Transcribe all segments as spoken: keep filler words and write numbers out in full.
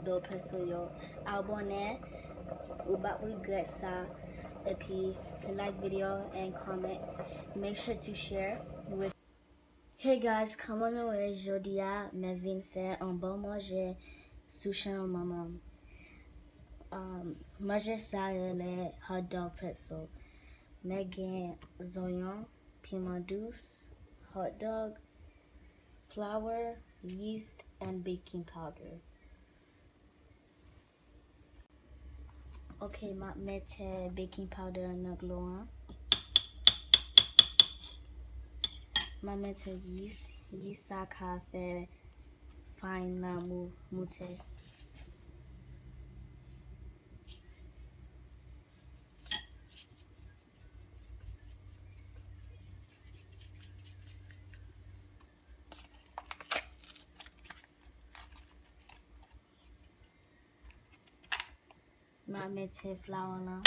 Yo, pèso yo, abòne, ou p ap regrèt sa. Epi, like video and comment. Make sure to share with Hey guys, kòman nou ye? Jodi a, mwen vin fè yon bon manje sou chanèl manman m. Um, manje sa rele hot dog pretzel. Mwen gen zonyon, piman dous, hot dog, flour, yeast, and baking powder. Ok, m ap mete baking powder nan dlo an. M ap mete yeast. Yeast sa ka fè farine nan mou, moute. M a mete flour lan.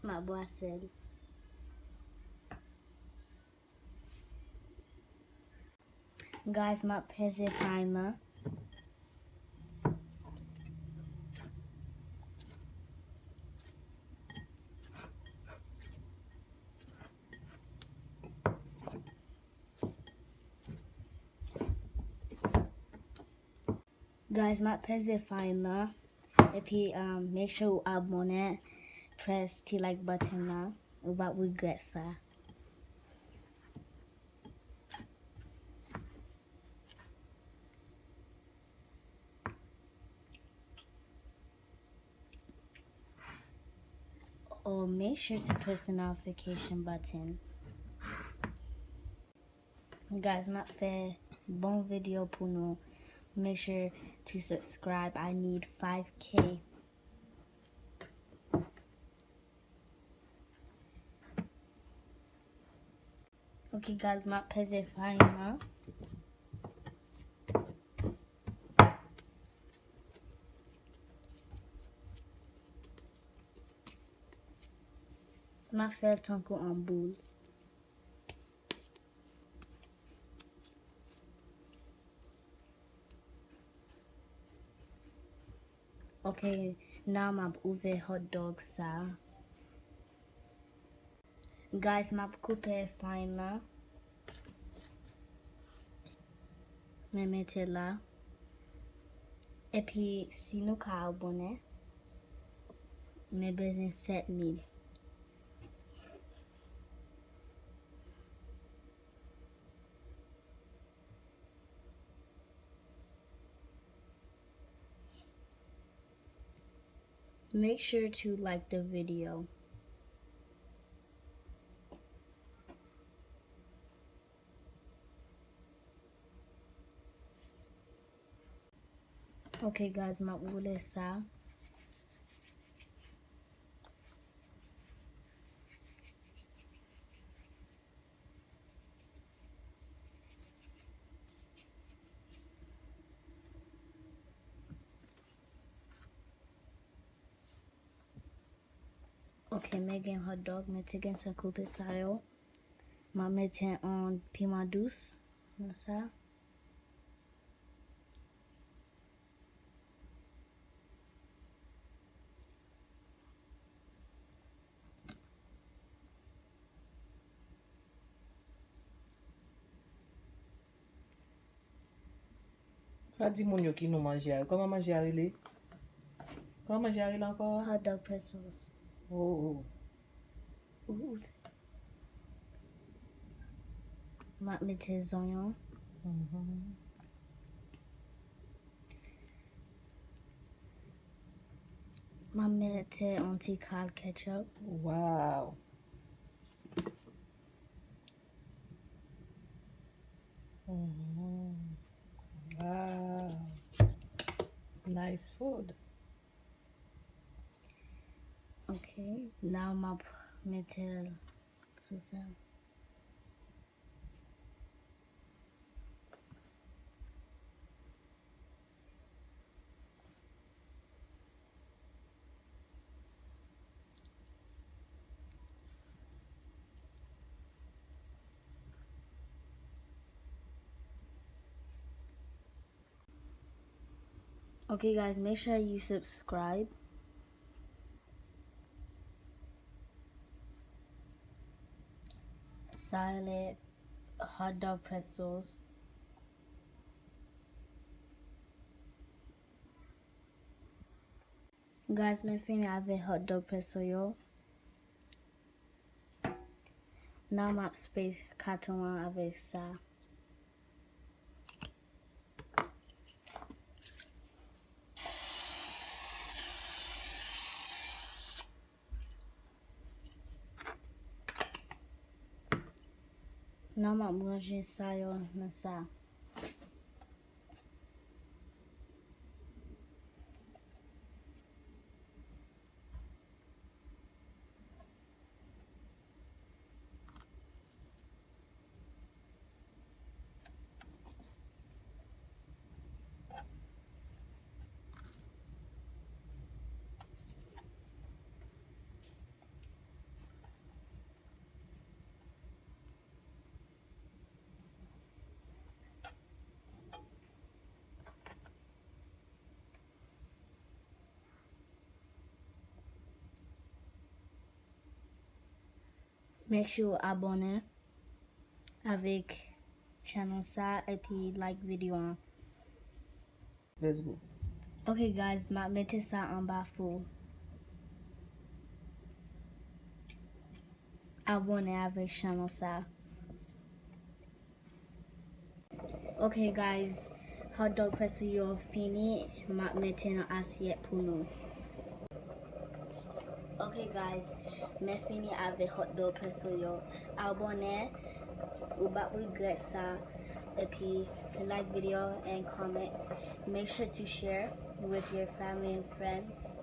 M a bwase l. Guys, m ap peze farine lan. Guys, m ap peze farine lan. Epi, um, make sure ou abòne, press ti like button lan. Ou p ap regrèt sa. Oh, make sure to press the notification button. Guys, m ap fè bon video pou nou. Make sure to subscribe. I need five K. Ok, guys, m ap peze farine lan. M ap fè l tankou an boul. Ok, now m ap ouvè hot dog sa. Guys, m ap koupe farine lan. Men mete la. Epi, si nou ka abòne, men bezwen sèt mil. Make sure to like the video. Ok, guys, m ap woule sa. Ok, mwen gen hot dog, mwen te gentan koupe sa yo. Mwen mete yon piman dous nan sa. Sa di moun yo ki non manje a yo. Kòman manje a rele? Kòman manje a rele ankò? Hot dog pretzels. Oh, oh. Ou, ou te- M ap mete zonyon. Mhm. M ap mete yon ti kal ketchup. Wow. Mhm. Wow. Nice food. Ok, now m ap mete l sou sa. Okay, guys, make sure you subscribe. Sa rele hot dog pretzels. Guys, mwen fini avèk hot dog pretzel yo. Nan m ap spray katon an avèk sa. Nan m ap ranje sa yo nan sa. Make sure w abòne avèk channel sa epi like videyo an. Let's go. Ok guys, m ap mete sa anba fou. Abòne avèk channel sa. Ok guys, hot dog pretzel yo fini, m ap mete nan asyèt pou nou. Ok guys, mwen fini avèk hot dog pretzel yo. Abòne, ou p ap regrèt sa. Epi like video and comment. Make sure to share with your family and friends.